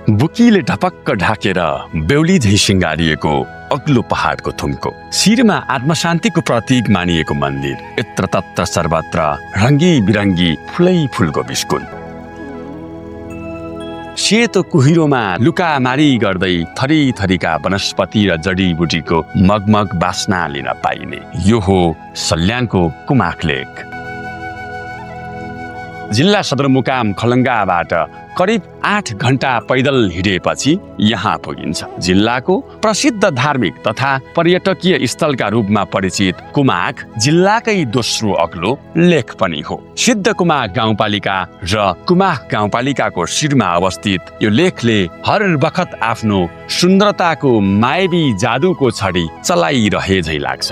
बुकीले ढपक्क ढाकेर बेउली झै सिंगारिएको अग्लो पहाडको थुम्को, शिरमा आत्मशान्तिको प्रतीक मानिएको मन्दिर, यत्र तत्र सर्वत्र रङ्गी बिरङ्गी फुलै फुलको बिस्कुल। सेतो कुहिरोमा लुकामारी गर्दै थरी थरीका वनस्पति र जडीबुटीको मगमग बास्ना लिन पाइने यो हो सल्यानको कुमाक लेक। जिल्ला सदरमुकाम खलङ्गाबाट करिब 8 घण्टा पैदल हिँडेपछि यहाँ पुगिन्छ। जिल्लाको प्रसिद्ध धार्मिक तथा पर्यटकीय स्थलका रूपमा परिचित कुमाक जिल्लाकै दोस्रो अग्लो लेक पनि हो। सिद्ध कुमाक गाउँपालिका र कुमाक गाउँपालिकाको शिरमा अवस्थित यो लेकले हर बखत आफ्नो सुन्दरताको मायावी जादुको छडी चलाइरहे झै लाग्छ।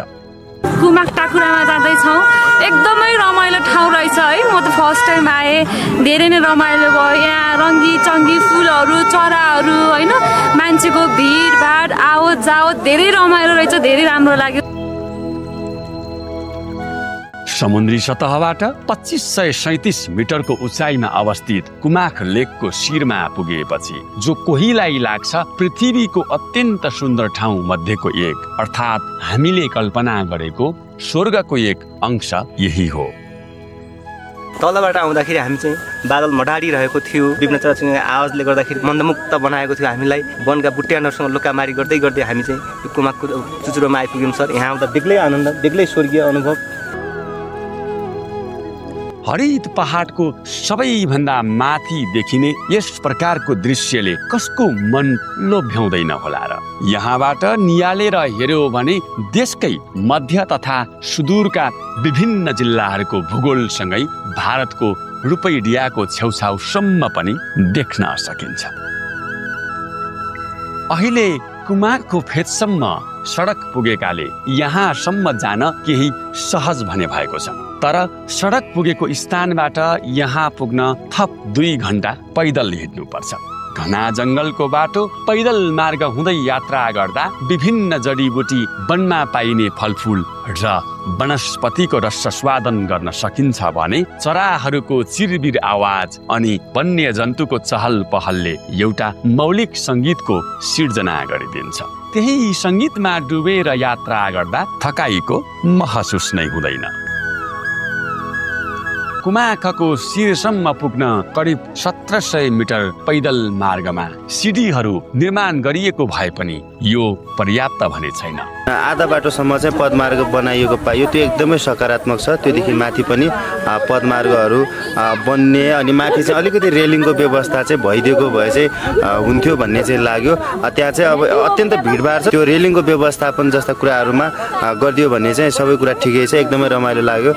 कुमाक टाकुरामा जाँदैछौँ, एकदमै रमाइलो ठाउँ रहेछ है। म त फर्स्ट टाइम आएँ, धेरै नै रमाइलो भयो। यहाँ रङ्गी चङ्गी फुलहरू, चराहरू होइन, मान्छेको भिडभाड आवत जावत धेरै रमाइलो रहेछ, धेरै राम्रो लाग्यो। समुद्री सतहबाट 2537 मिटरको उचाइमा अवस्थित कुमाक लेकको शिरमा पुगेपछि जो कोहीलाई लाग्छ पृथ्वीको अत्यन्त सुन्दर ठाउँ मध्येको एक, अर्थात् हामीले कल्पना गरेको स्वर्गको एक अंश यही हो। तलबाट आउँदाखेरि हामी चाहिँ बादल मडाडिरहेको थियो, विभिन्न चराचुरुङ्गीको आवाजले गर्दाखेरि मन्दमुक्त बनाएको थियो हामीलाई। वनका बुट्यानहरूसँग लुकामारी गर्दै गर्दै हामी चाहिँ यो कुमाकको चुचुरोमा आइपुग्यौँ सर। यहाँ आउँदा बेग्लै आनन्द, बेग्लै स्वर्गीय अनुभव। हरित पहाडको सबैभन्दा माथि देखिने यस प्रकारको दृश्यले कसको मन लोभ्याउँदैन होला र। यहाँबाट नियालेर हेर्यो भने देशकै मध्य तथा सुदूरका विभिन्न जिल्लाहरूको भूगोलसँगै भारतको रूपैडियाको छेउछाउसम्म पनि देख्न सकिन्छ। अहिले कुमाकको फेदसम्म सडक पुगेकाले यहाँसम्म जान केही सहज भने भएको छ, तर सडक पुगेको स्थानबाट यहाँ पुग्न थप 2 घण्टा पैदल हिँड्नुपर्छ। घना जङ्गलको बाटो पैदल मार्ग हुँदै यात्रा गर्दा विभिन्न जडीबुटी, वनमा पाइने फलफुल र वनस्पतिको रस स्वादन गर्न सकिन्छ भने चराहरूको चिरबिर आवाज अनि वन्य जन्तुको चहल पहलले एउटा मौलिक सङ्गीतको सिर्जना गरिदिन्छ। त्यही सङ्गीतमा डुबेर यात्रा गर्दा थकाइको महसुस नै हुँदैन। कुमाकको शिरसम्म पुग्न करिब 1700 मिटर पैदल मार्गमा सिडीहरू निर्माण गरिएको भए पनि यो पर्याप्त भने छैन। आधा बाटोसम्म चाहिँ पदमार्ग बनाइएको पाइयो, त्यो एकदमै सकारात्मक छ। त्योदेखि माथि पनि पदमार्गहरू बन्ने अनि माथि चाहिँ अलिकति रेलिङको व्यवस्था चाहिँ भइदिएको भए चाहिँ हुन्थ्यो भन्ने चाहिँ लाग्यो। त्यहाँ चाहिँ अब अत्यन्त भिडभाड छ, त्यो रेलिङको व्यवस्थापन जस्ता कुराहरूमा गरिदियो भने चाहिँ सबै कुरा ठिकै छ, एकदमै रमाइलो लाग्यो।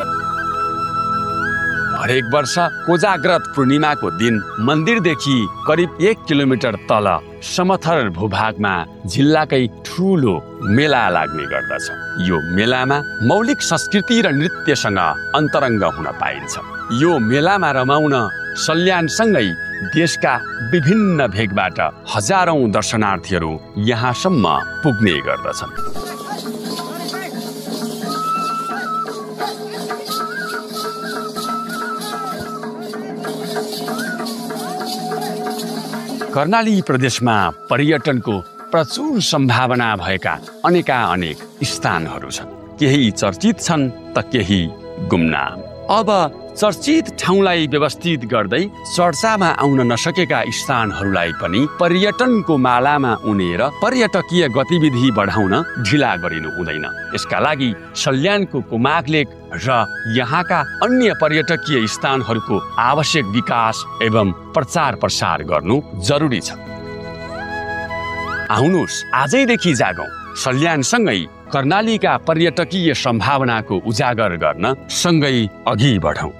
हरेक वर्ष कोजाग्रत पूर्णिमाको दिन मन्दिरदेखि करिब 1 किलोमिटर तल समथर भूभागमा जिल्लाकै ठुलो मेला लाग्ने गर्दछ। यो मेलामा मौलिक संस्कृति र नृत्यसँग अन्तरङ्ग हुन पाइन्छ। यो मेलामा रमाउन सल्यानसँगै देशका विभिन्न भेगबाट हजारौं दर्शनार्थीहरू यहाँसम्म पुग्ने गर्दछन्। कर्णाली प्रदेशमा पर्यटनको प्रचुर सम्भावना भएका अनेक स्थानहरू छन्। केही चर्चित छन् त केही गुमनाम। अब चर्चित ठाउँलाई व्यवस्थित गर्दै चर्चामा आउन नसकेका स्थानहरूलाई पनि पर्यटनको मालामा उनेर पर्यटकीय गतिविधि बढाउन ढिला गरिनु हुँदैन। यसका लागि सल्यानको कुमाक लेक र यहाँका अन्य पर्यटकीय स्थानहरूको आवश्यक विकास एवं प्रचार प्रसार गर्नु जरुरी छ। आउनुहोस् आजैदेखि जागौं, सल्यानसँगै कर्णालीका पर्यटकीय सम्भावनाको उजागर गर्न सँगै अघि बढौं।